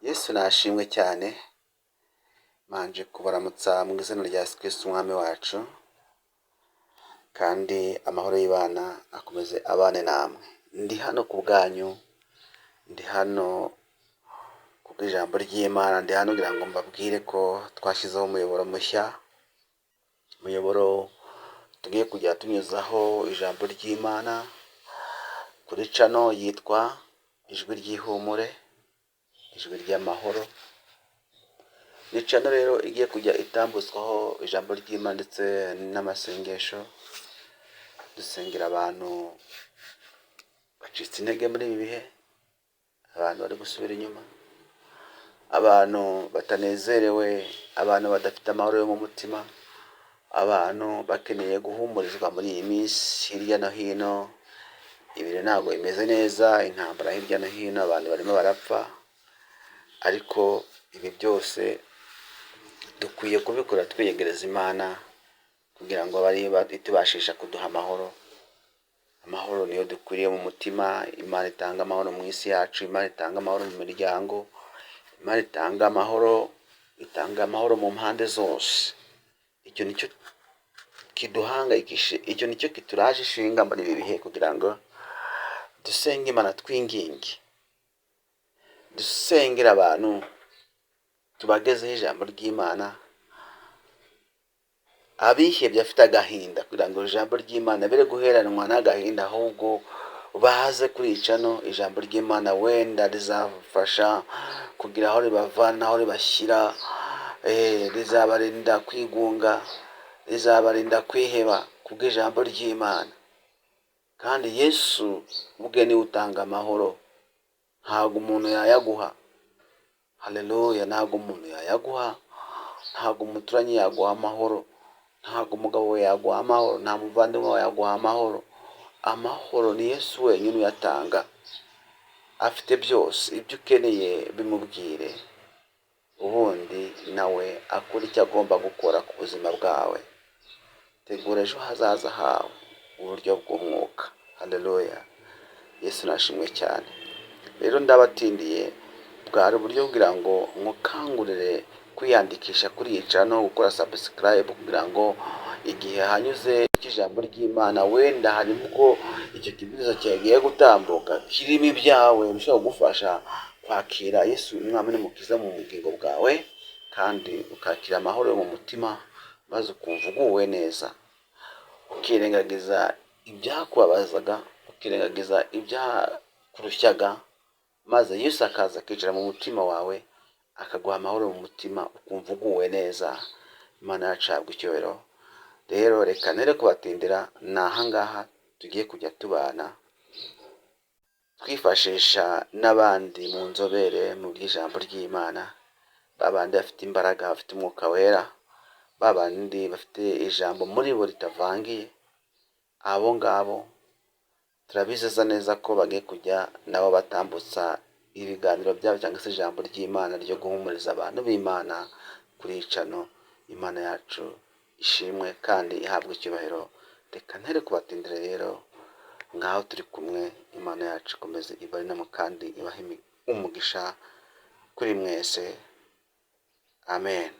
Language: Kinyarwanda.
Yesu nashimwe cyane, mbanje kubaramutsa mu izina rya Yesu Kristo umwami wacu, kandi amahoro y'Imana akomeze abane namwe. Ndi hano ku bwanyu, ndi hano kubw'ijambo ry'Imana, ndi hano kugira ngo mbabwire ko twashyizeho umuyoboro mushya, umuyoboro tugiye kujya tunyuzaho ijambo ry'Imana kuri channel yitwa Ijwi ry'Ihumure, Ijwi ry'Amahoro. Ni channel rero igiye kujya itambutswaho ijambo ry'Imana ndetse n'amasengesho, dusengera abantu bacitse intege muri ibi bihe, abantu bari gusubira inyuma, abantu batanezerewe, abantu badafite amahoro yo mu mutima, abantu bakeneye guhumurizwa muri iyi minsi hirya no hino, ibintu ntabwo bimeze neza, intambara hirya no hino, abantu barimo barapfa, ariko ibi byose dukwiye kubikora twiyegereza Imana kugira ngo abe ariyo itubashisha kuduha amahoro. Amahoro niyo dukwiriye mu mutima, Imana itanga amahoro mu isi yacu, Imana itanga amahoro mu miryango, Imana itanga amahoro, itanga amahoro mu mpande zose. Icyo nicyo kiduhangayikishije, icyo nicyo kituraje ishinga muri ibi bihe kugira ngo dusenge Imana twinginge, dusengere abantu, tubagezeho ijambo ry'Imana, abihebye afite agahinda kugira ngo ijambo ry'Imana bere guheranwa n'agahinda, ahubwo baze kurica no ijambo ry'Imana wenda rizafasha kugira aho ribavana aho ribashyira, rizabarinda kwigunga, rizabarinda kwiheba kubw'ijambo ry'Imana. Kandi Yesu ubwe niwe utanga amahoro, ntabwo umuntu yayaguha. Haleluya, ntabwo umuntu yayaguha, ntabwo umuturanyi yaguha amahoro, ntabwo umugabo we yaguha amahoro, nta muvandimwe wawe yaguha amahoro. Amahoro ni Yesu wenyine uyatanga, afite byose, ibyo ukeneye bimubwire, ubundi nawe akora icyo agomba gukora ku buzima bwawe. Tegura ejo hazaza hawe mu buryo bw'umwuka. Haleluya, Yesu nashimwe cyane. Rero ndabatindiye, bwari uburyo kugira ngo nkukangurire kwiyandikisha kuri iyi channel, gukora subscribe kugira ngo igihe hanyuze ijambo ry'Imana, wenda harimo icyo kibwiriza cyagiye gutambuka kirimo ibyawe bishobora kugufasha kwakira Yesu umwami n'umukiza mu bugingo bwawe, kandi ukakira amahoro yo mu mutima, maze ukumva uguwe neza, ukirengagiza ibyakubabazaga, ukirengagiza ibyakurushyaga, maze Yesu akaza akicara mu mutima wawe, akaguha amahoro mu mutima, ukumva uguwe neza. Imana yacu ihabwa icyubahiro. Rero reka nere kubatindira, ni ahangaha tugiye kujya tubana, twifashisha n'abandi mu nzobere mu by'ijambo ry'Imana, babandi bafite imbaraga, bafite umwuka wera, babandi bafite ijambo muri bo ritavangiye, abo ngabo turabizeza neza ko bagiye kujya nabo batambutsa ibiganiro byabo cyangwa se ijambo ry'Imana ryo guhumuriza abantu b'Imana kuri iyi channel. Imana yacu ishimwe kandi ihabwe icyubahiro. Reka ntere kubatindira rero, ngaho turi kumwe, Imana yacu ikomeze ibarinamo kandi ibahe umugisha kuri mwese. Amen.